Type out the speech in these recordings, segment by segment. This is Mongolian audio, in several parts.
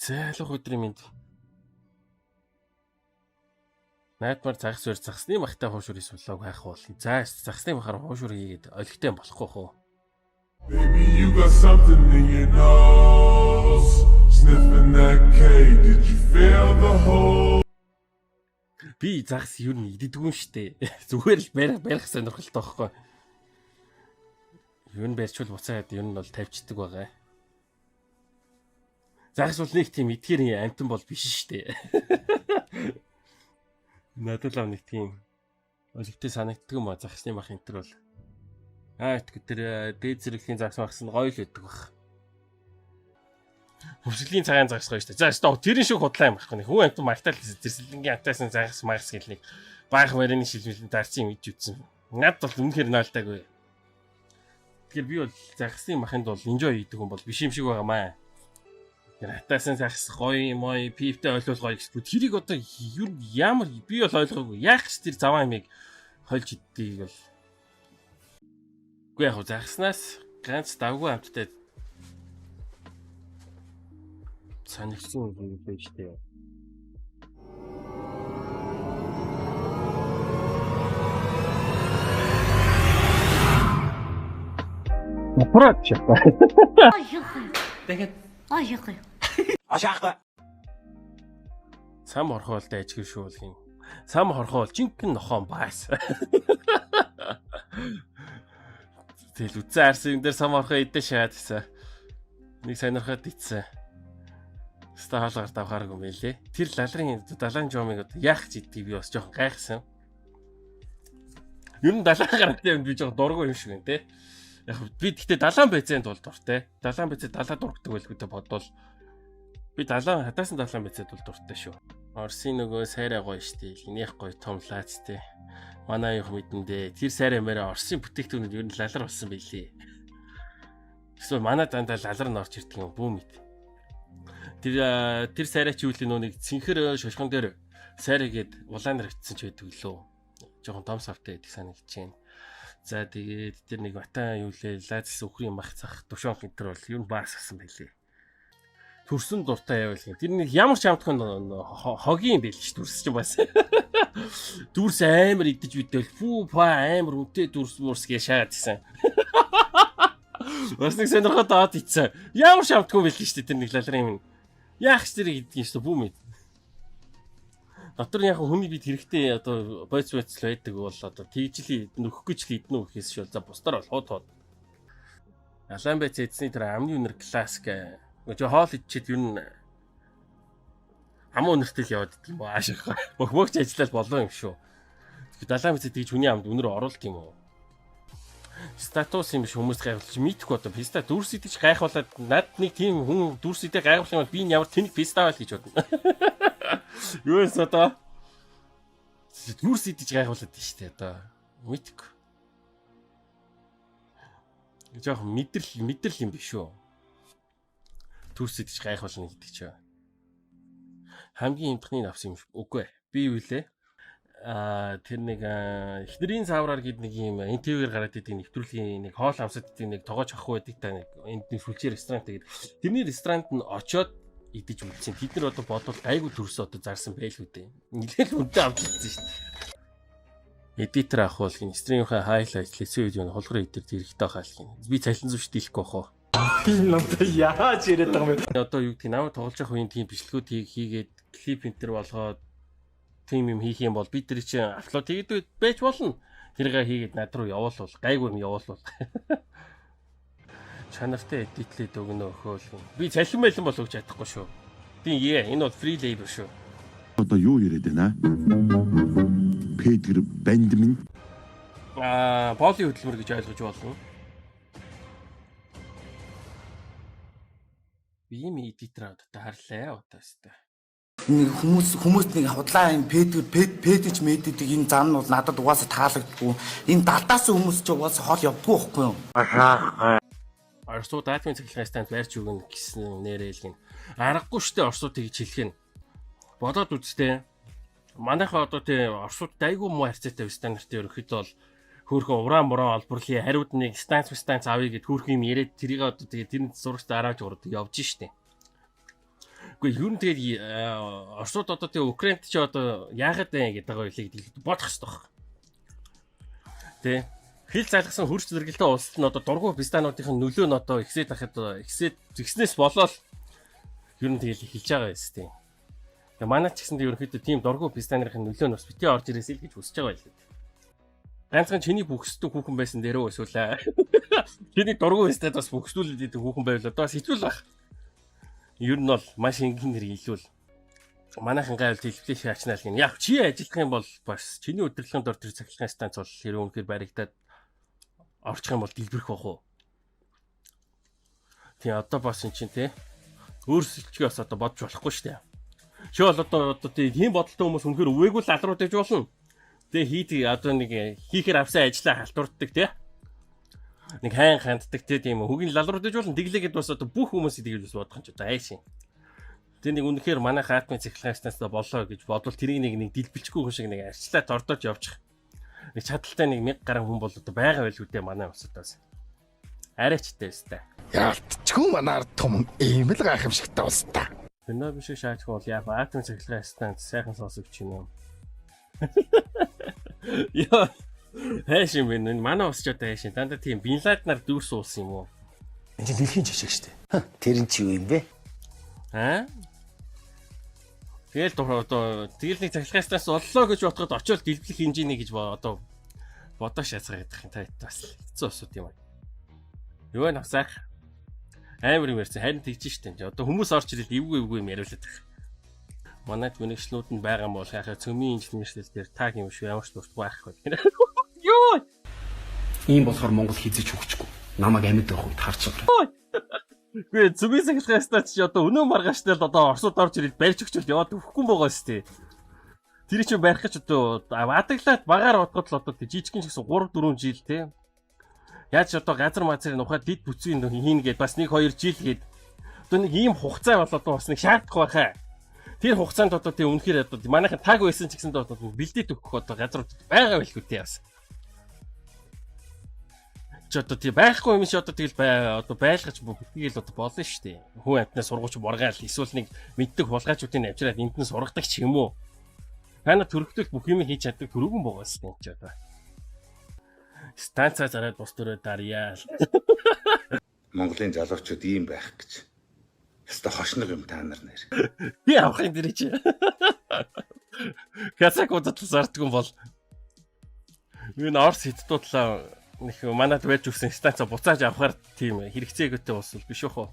За алга өдрийн мэнд. Наадмаар загас өөр загсны махтай хуушур хийс влог хайх бол. За загсны махаар хуушур хийгээд олигтой юм болохгүй хөө. Baby, you got something in your nose. Sniffing that K, did you feel the hole? Би загас юу нь иддэггүй юм штэ. Зүгээр л барих барих сонирхолтой байхгүй. Юу нь барьчвал буцаад ер нь бол тавьчихдаг байгаа. Загас бол нэг тийм итгэр амтан бол биш штэ. Надад л нэг тийм олигтой санагддаг юм а загасны мах энэ төр бол. Аа итгэв тэр дээд зэрэглэлийн загас махс нь гоё л байдаг бах. Хөвсгөлийн цагаан загас гоё штэ. За өстө тэрэн шиг худлаа юм байхгүй. Хүн амтан мартаал зэрсэлэнгийн амтаасан загас магас гэл нэг баах варины шилмэлэн дарсан юм иж үтсэн. Над бол үнэхээр наалтаагүй. Тэгэхээр би бол загасны махынд бол enjoy хийдэг хүн бол биш юм шиг байгаамаа. Тэр хатаасан загас гоё мой пивтэй ойлвол гоё гэсэн. Тэрийг одоо юу ямар би бол ойлгоогүй. Яах ч тэр заваа юмыг хольж иддгийг бол. Үгүй яг загаснаас ганц давгүй амттай санагдсан юм байж тээ. Напраад чапа. Тэгээд Сам хорхоолтой ажиг шүүл гин. Сам хорхоол жинхэнэ нохон баас. Тэгэл үтсэн арсан юм дээр сам хорхоо идэ шаад гэсэн. Нэг сонирхоод ицсэн. Ста хоолоор давхааргүй юм байлээ. Тэр лалрын далайн жомыг одоо яах ч идгийг би бас жоохон гайхсан. Ер нь далайн гаралтай юм би жоохон дургүй юм шиг байна те. Яг би тэгтээ далайн байцаанд бол дуртай. Далайн байцаа далаа дургдаг байлгүй те бодвол би далайн хатаасан далайн байцаад бол дуртай шүү. Орсын нөгөө сайраа гоё штэ. Энийх гоё том лац те. Манай юх мэдэндээ тэр сайраа мэрэ Орсын бүтээгдэхүүнүүд ер нь лалар болсон байлээ. Эсвэл манай дандаа лалар нь орч ирдэг юм бүү мэд. Тэр тэр сайраа чи үлээ нөө нэг цэнхэр шошгон дээр сайраа гээд улаанаар бичсэн ч байдаг лөө. Жохон том савтай байдаг санагдаж байна. За тэгээд тэр нэг батан юу лээ лац үхрийн мах цах тушоон энэ төр бол ер нь баас гасан байлээ. Төрсөн дуртай явал юм. Тэр нэг ямар ч амтхан хогийн юм байл ш дүрс чинь бас. Дүрс амар идэж бидэл фүү па амар үнэтэй дүрс мөрс гэж шаагаад гисэн. Бас нэг сонирхоод аваад ицсэн. Ямар ч амтгүй байл ш тэр нэг лалрын юм. Яах ч тэрийг идэх юм ш бүү мэд. Дотор нь яг хүний бид хэрэгтэй одоо бойц бойц л байдаг бол одоо тэгжли нөхөх гэж л идэнэ гэхээс шил за бусдаар бол хууд хууд. Алан байц эзний тэр амны үнэр классик. Нөгөө хоол идчихэд ер нь аман үнэртэй л яваад идэх юм уу ааших. Бөх мөгч ажиллал болоо юм шүү. Тэгэхээр далайн байц тэгж хүний амд үнэр оруулт юм уу? Статус юм биш хүмүүс гайхуулж мэдхгүй одоо писта дүрс идэж гайхуулаад над нэг тийм хүн дүрс идэ гайхуулах юм бол би ямар тэнэг писта байл гэж бодно. Юу юм одоо дүрс идэж гайхуулаад тийм шүү дээ одоо мэдхгүй. Жохон мэдрэл мэдрэл юм биш үү? Дүрс идэж гайхуулна гэдэг чинь. Хамгийн хямдхныг авсан юм шиг. Үгүй ээ. Би юу лээ? Аа тэр нэг эхнэрийн савраар гээд нэг юм НТВ-ээр гараад идэг нэвтрүүлгийн нэг хоол амсаад идэг нэг тогооч ахгүй байдаг та нэг энд нэг сүлжээ ресторан тэгээд тэрний ресторанд нь очиод идэж үлдсэн. Тэд нар одоо бодвол гайгүй төрс одоо зарсан байлгүй дээ. Нилээл үнэтэй авч идсэн шүү дээ. Эдитер авах бол гин стримийнхаа хайлайт лицээ видео нь хулгар эдитер хэрэгтэй байхаа л гин. Би цалин зүвш дийлэхгүй бах уу. Би надад яаж яриад байгаа юм бэ? Одоо юу гэдгийг намайг тоглож явах үеийн тийм бичлэгүүд хийгээд клип энтер болгоод тийм юм хийх юм бол бид нар чинь upload хийгээд байж болно. Тэргээ хийгээд над руу явуулвал гайгүй юм явуулвал. Чанартай edit лээд өгнө өхөөл. Би цалин байлан бол өгч чадахгүй шүү. Тийм ээ энэ бол free labor шүү. Одоо юу яриад байна? Педгэр банд минь. Аа, боолын хөдөлмөр гэж ойлгож болно. Би ийм эдитер одоо харлаа одоо өстой. Нэг хүмүүс хүмүүст нэг худлаа юм пэд пэд пэдэж мэддэг энэ зам нь бол надад угаасаа таалагддаггүй. Энэ далдаас хүмүүс ч угаасаа хол явдггүй байхгүй юу? Оросууд даатмын цахилгаан станц барьж өгнө гэсэн нэрэл гин. Аргагүй штэ Оросууд тэгж хэлэх нь. Бодоод үзтээ. Манайхаа одоо тий Оросууд айгүй муу харьцаатай стандарт ерөнхийдөө бол хөөхөн уран муран олборлын хариуд нэг станц станц авъя гэд хөөхөн юм яриад тэрийг одоо тэгээ тэр зурагт арааж урд явж штэ. Үгүй ер нь тэгээд Оросууд одоо тэгээд Украинд чи одоо яагаад вэ гэдэг байгаа вэ гэдэг бодох хэрэгтэй баг. Тэ. Хил залгасан хөрс зэрэгэлтэй улсад нь одоо дургу пистануудын нөлөө нь одоо ихсээд ахад ихсээд згснээс болоод ер нь тэгэл эхэлж байгаа юм тийм. Тэгээ манай ч гэсэн ерөнхийдөө тийм дургу пистанарын нөлөө нь бас битгий орж ирээсэй л гэж хүсэж байгаа байлээ. Ганцхан чиний бүхсдүү хүүхэн байсан дээрөө эсвэл чиний дургу пистад бас бүхсдүүлээд идэг хүүхэн байвал одоо бас хэцүү л байх. Ер нь бол маш энгийн нэр илүүл. Манайхан гайвал дэлбэлээ шаачнаа л гин. Яг чи ажиллах юм бол бас чиний удирдлагын дор тэр цахилгаан станц бол хэрэг үнэхээр баригдаад орчих юм бол дэлбэрэх бах уу? Тий одоо бас эн чинь тий өөрсөлчгөө бас одоо бодж болохгүй шүү дээ. Чи бол одоо тийм бодолтой хүмүүс үнэхээр үгээгүй л алрууд гэж болно. Тэгээ хийдэг одоо нэг хийхээр авсан ажлаа халтурддаг тий. Нэг хайн ханддаг тий тийм хөгийн лалрууд гэж болно. Тэглээгээд бас одоо бүх хүмүүс тэгэл бас бодох юм чи одоо аашин. Тэр нэг үнэхээр манай хаатмын цахилгаан станцтай боллоо гэж бодвол тэрийг нэг дэлбэлчихгүй хүн шиг нэг арчлаа тордож явчих. Нэг чадaltaй нэг 1000 гаруй хүн бол одоо байгаа байлгүй дээ манай улсад бас. Арайчтай өстэй. Яалтчгүй манаар том ийм л гайхамшигтай улс та. Кино биш шаачгүй бол яа атом цахилгаан станц сайхан сонсогч юм. Яа. Хайш юм бэ? Манай улс ч одоо хайш. Дандаа тийм Бин Ладенаар дүүрс уулсан юм уу? Энэ чинь дэлхийн жишээ шүү дээ. Тэр нь чи юу юм бэ? Аа? Тэгэл одоо тэгэл нэг цахилгаан станц боллоо гэж бодоход очиод дэлбэлэх хэмжээний гэж одоо бодоо шаацгаа гэдэг юм та бас хэцүү усуд юм аа. Юу вэ навсаах? Амар юм ярьсан харин тэгж штэ. Одоо хүмүүс орж ирэл эвгүй эвгүй юм яриулаад байх. Манайд мэрэгчлүүд нь байгаа юм бол яхаа цөмийн инженерчлэл дээр таг юм шүү ямар ч дуртгүй байхгүй. Юу? Ийм болохоор Монгол хизэж хөгжихгүй. Намайг амьд байх үед харж байгаа. Үгүй цөмийн цахилгаан станц чи одоо өнөө маргааштай л одоо Оросууд орж ирэл барьж өгчөл яваад өгөхгүй юм байгаа шүү дээ. Тэр чинь барих гэж одоо адаглаад багаар бодоход л одоо жижигхэн ч гэсэн 3 4 жил те. Яаж ч одоо газар мазрын ухаад дид бүцгийн хийнэ гэд бас 1 2 жил гээд одоо нэг ийм хугацаа бол одоо бас нэг шаардах байхаа. Тэр хугацаанд одоо тий үнэхээр одоо манайхан таг байсан ч гэсэн одоо бэлдээд өгөх одоо газрууд байгаа байлгүй тий бас. Чи одоо тий байхгүй юм чи одоо тэгэл бай одоо байлгаж бүтгээл одоо болно шүү дээ. Хүн амтнаас сургууч боргаал эсвэл нэг мэддэг хулгайчуудын авчираад энд нь сургадаг ч юм уу. Та нар төрөгтөл бүх юм хийж чаддаг төрөвгөн богоос юм чи одоо. Станцаа зараад бус төрөө дарьяа. Монголын залуучууд ийм байх гэж. Яста хошног юм та нар нэр. Би авах юм дэрий чи. Казакуудад л зардгүй бол. Энэ Орос хятадуудлаа нэг манад байж өгсөн станцаа буцааж авахар тийм хэрэгцээгүйтэй улс бол биш өөх үү.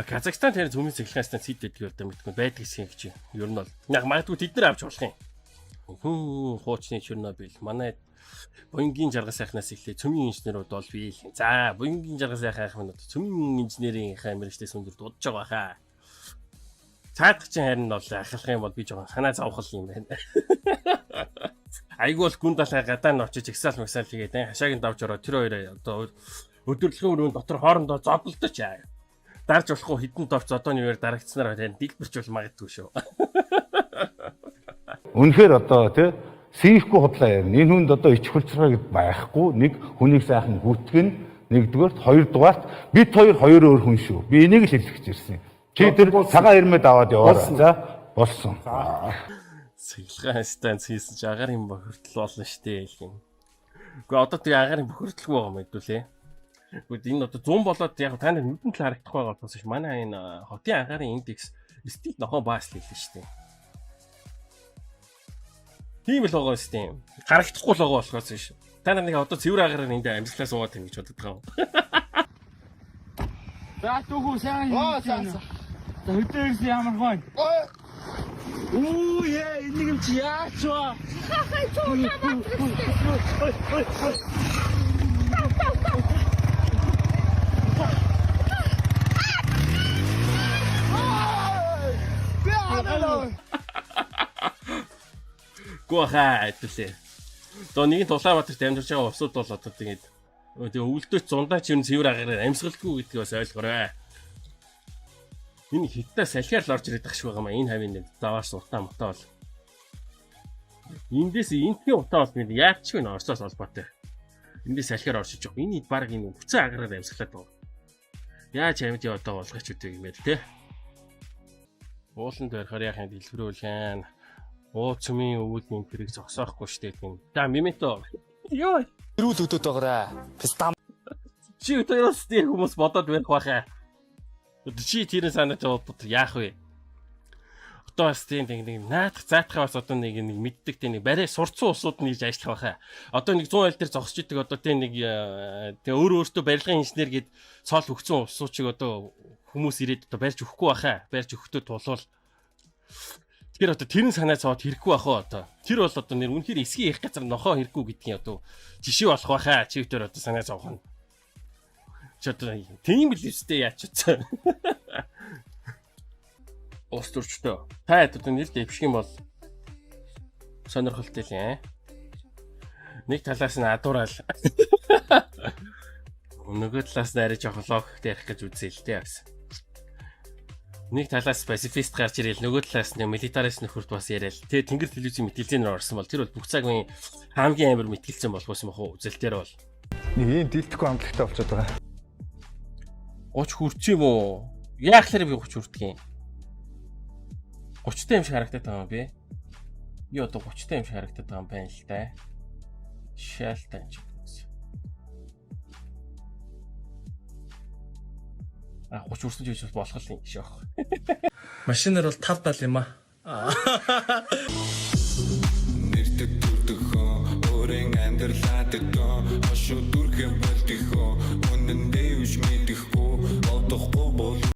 Казахстан тэр зүмийн цэглэхэн станц хэд байдгийг одоо мэдгүй байдаг гэсэн юм чи. Ер нь бол яг магадгүй тэд нар авч болох юм. Хүү хуучны Чернобыль манай буянгийн жаргал сайхнаас эхлээ цөмийн инженерүүд бол бий л. За буянгийн жаргал сайхан ахын одоо цөмийн инженерийн мэргэжлээс өндөр дуудаж байгаа хаа. Цаадах чинь харин бол ахлах юм бол би жоохон санаа зовхол юм байна. Айгу бол гүн далай гадаа нь очиж ихсаал магсаал хийгээд хашааг нь давж ороо тэр хоёроо одоо өдөрлөгийн өрөөнд дотор хоорондоо зодолдож аа. Дарж болохгүй хідэн дорц одооны үеэр дарагдсанаар харин дэлбэрч бол магадгүй шүү. Үнэхээр одоо тий сийхгүй худлаа ярина. Энэ хүнд одоо ич хүлцраа гэд байхгүй. Нэг хүнийг сайхан гүтгэн нэгдүгээрт, хоёрдугаарт бид хоёр хоёр өөр хүн шүү. Би энийг л хэлэх гэж ирсэн. Чи тэр цагаан ирмэд аваад яваарай. За болсон. Цэглэхэн станц хийсэн чи агарын бохирдол болно штэ гэх юм. Гэхдээ одоо тэгээ агарын бохирдолгүй байгаа юм хэдүүлээ. Гэхдээ энэ одоо 100 болоод яг та нар нүдэнд л харагдах байгаа болохоос биш манай энэ хотын агарын индекс стил нохоо баас л хэлсэн штэ. Тийм л байгаа штэ. Харагдахгүй л байгаа болохоос биш. Та нар нэг одоо цэвэр агараар энд амьдлаа суугаад юм гэж бодод байгаа юм. За түүхүү сайн хийж байна. За хөдөө ирсэн ямар хойно. Үу яа энэ юм чи яач вэ? Гүү хаа хэдүүлээ. Одоо нэгэн Улаанбаатарт амьдарч байгаа улсууд бол одоо тэгээд тэгээ өвөлдөөч зундаа ч юм цэвэр агараар амьсгалгүй гэдгийг бас ойлгоорой. Энэ хятадаас салхиар л орж ирээд тах шиг байгаа маа энэ хавийн нэг заваас утаа мутаа бол. Эндээс энтхийн утаа бол бид яач ч вэ Оросоос холбоотой. Эндээс салхиар орж иж байгаа. Энэ баг энэ өвцөн агараар амьсгалаад байгаа. Яаж амьд одоо болгоч үгүй юм бэ те. Ууланд барихаар яах юм дэлгэрүүлэн. Ууц цөмийн өвөлний тэрийг зогсоохгүй штэ гэдэг юм. За Мемето. Йоо. Эрүүл өдөөд байгаарай. Пистам. Чи өдөрөөс тийм хүмүүс бодоод байх байхаа. Чи тэрэн санаач бодод яах вэ? Одоо бас тийм нэг нэг наадах заатахаа бас одоо нэг нэг мэддэг тийм нэг барай сурцсан улсууд нь хийж ажиллах байхаа. Одоо нэг 100 айл дээр зогсож идэг одоо тийм нэг тийм өөр өөртөө барилгын инженер гээд цол өгсөн улсууд чиг одоо хүмүүс ирээд одоо барьж өгөхгүй байхаа. Барьж өгөхдөө тулвал Тэгэхээр одоо тэрэн санаа зовоод хэрэггүй бах уу одоо. Тэр бол одоо нэр үнэхээр эсгийн их газар нохоо хэрэггүй гэдгийн одоо жишээ болох байхаа. Чи өдөр одоо санаа зовх нь. Чи одоо тийм л өстэй яач утсан. Улс төрчдөө. Та хэд одоо нэр дэвших юм бол сонирхолтой л юм. Нэг талаас нь адуураал. Нөгөө талаас нь арай жоохон логиктэй ярих гэж үзье л дээ гэсэн. Нэг талаас пацифист гарч ирэл нөгөө талаас нь милитарист нөхөрт бас яриад. Тэгээ Тэнгэр телевизийн мэтгэлцээнээр орсон бол тэр бол бүх цагийн хамгийн амар мэтгэлцэн болох байсан бах уу үзэлтээр бол. Нэг ийм дийлдэхгүй амтлагтай болчиход байгаа. 30 хүрч юм уу? Яахлаар би 30 хүрдэг юм. 30 та юм шиг харагдаад байгаа юм би. Би одоо 30 та юм шиг харагдаад байгаа юм байна л да. Шаалтай юм чи. А 30 хүрсэн ч гэж болох л юм шиг аах. Машинаар бол 5 70 юм аа. Нэрдэг дүрдэгхэн өөрийн амьдралаа дэгэн хошуу.